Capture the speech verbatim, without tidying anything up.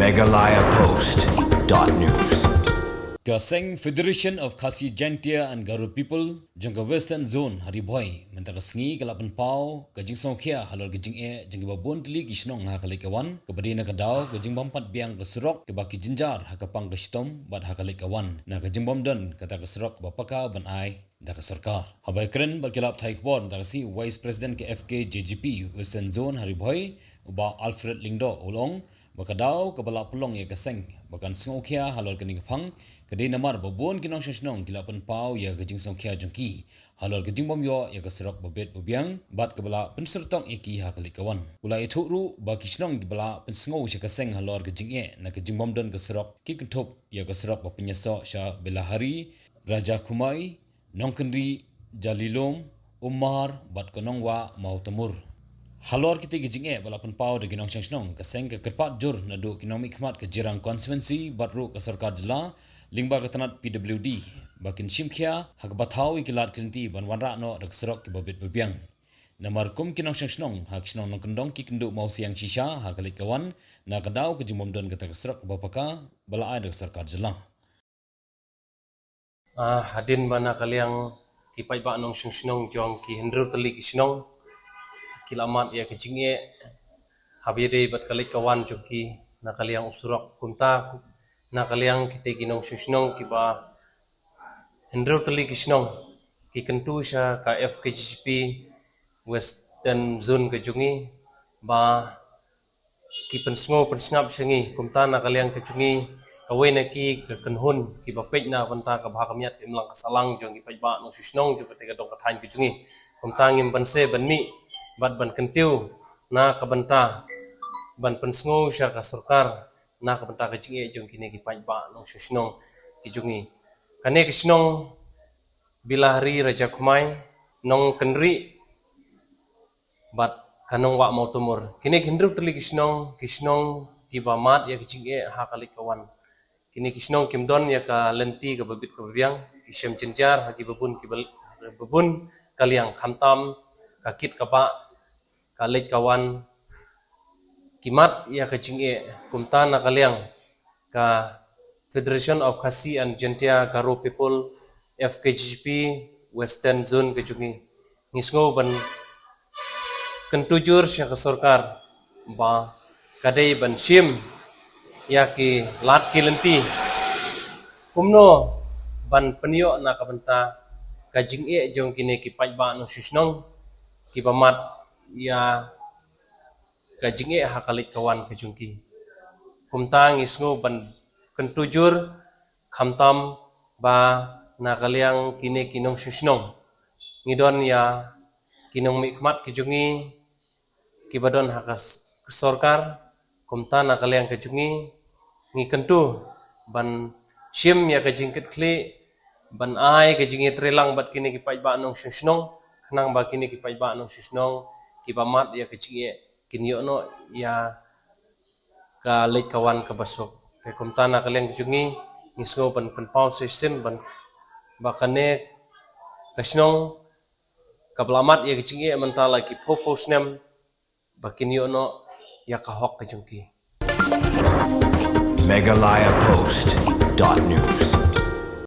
Meghalaya Post dot news. Ka seng Federation of Khasi Jaintia and Garo People jong ka Western Zone ha Ri Bhoi mynta ka sngi ka la pynpaw ka jingsngewkhia halor ka jingeh jong kiba bun tylli ki shnong ha ka leit ka wan, kaba dei na ka daw ka jingbym pat biang ka surok kaba ki jynjar ha ka pang ka shitom bad ha ka leit ka wan na ka jingbym don kata ka surok ba paka ban ai da ka sorkar. Haba ïakren bad ki lad pathai khubor mynta ka sngi, Vice President ka F K J G P Western Zone ha Ri Bhoi, u Bah Alfred Lyngdoh, u la ong ba ka daw kaba la pynlong ïa ka seng ba kan sngewkhia halor kane ka phang ka dei namar ba bun ki nongshong shnong ki la pynpaw ïa ka jingsngewkhia jong ki halor ka jingbym ïoh ïa ka surok ba bit ba biang bad kaba la pynsyrtok ïa ki ha ka leit ka wan. U la ïathuh ruh ba ki shnong kiba la pynsngew sha ka seng halor ka jingeh na ka jingbym don ka surok ki kynthup ïa ka surok ba pynïasoh sha Belahari, Raja Khumai, Nongkynrih, Jalilum, Umar bad ka Nongwah Mawtamur. Halor kitei ki jingeh ba la pynpaw da ki nongshong shnong, ka seng ka kyrpad jur naduh ki nongmihkhmat ka Jirang Constituency bad ruh ka sorkar jylla lyngba ka tnat P W D ba kin shimkhia ha kaba thaw ïa ki lad ki lynti ban wanrah noh da ka surok kiba bit ba biang. Namar kum ki nongshong shnong ha ki shnong Nongkyndong, Kikynduh, Mawsiang shisha ha ka leit ka wan na ka daw ka jingbym don kata ka surok kaba paka ba la ai da ka sorkar jylla. Ah, hadien ba na ka liang ki paidbah nongshong shnong jong ki hynriew tylli ki shnong ki la mad ïa ka jingeh haba ïadei bad ka leit ka wan jong ki na ka liang u surok, kumta na ka liang kitei ki nongshong shnong kiba hynriew tylli ki shnong ki kyntu sha ka F K J G P Western Zone ka jong ngi ba ki pynsngew pynsngap sha ngi, kumta na ka liang ka jong ngi kawei na ki ka kynhun kiba peit na bynta ka bha ka miat imlang ka sahlang jong ki paidbah nongshong shnong jong kata ka dong ka thaiñ ka jong ngi. Kumta ngim banse ban mih bad ban kyntiew na ka bynta ban pynsngew sha ka sorkar na ka bynta ka jingeh jong kine ki paidbah nongshong shnong ki jong ngi. Kane ka shnong Belahari, Raja Khumai, Nongkynrih bad ka Nongwah Mawtamur. Kine ki hynriew tylli ki shnong, ki shnong kiba mad ïa ka jingeh ha ka leit ka wan. Kine ki shnong kim don ïa ka lynti kaba bit kaba biang, ki shem jynjar ha kiba bun kiba, kiba bun ka liang, khamtam ka kit ka bah, ka leit ka wan, ki mad ïa ka jingeh. Kumta na ka liang ka Federation of Khasi and Jaintia Garo People, F K J P Western Zone ka jong ngi, ngi sngew ban kyntu jur sha ka sorkar ba ka dei ban shim ïa ki lad ki lynti kumno ban pynïoh na ka bynta ka jingeh jong kine ki paidbah nongshong shnong kiba mad ïa ka jingeh ha ka leit ka wan ka jong ki. Kumta ngi sngew ban kyntu jur, khamtam ba na ka liang kine ki nongshong shnong ngi don ïa ki nongmihkhmat ki jong ngi kiba don ha ka s-, sorkar, kumta na ka liang ka jong ngi ngi kyntu ban shim ïa ka jingkitkhlieh, ban ai ka jingïatreilang bad kine ki paidbah nongshong shnong, khnang ba kine ki paidbah nongshong shnong kiba mad ïa ka jingeh kin ïoh noh ïa ka leit ka wan kaba suk. Te kumta na ka liang ka jong ngi ngi sngew ban pynpaw shisien ban ba kane ka shnong kaba la mad ïa ka jingeh mynta la ki phew phew snem ba kin ïoh noh ïa ka hok ka jong ki. Meghalaya Post dot news.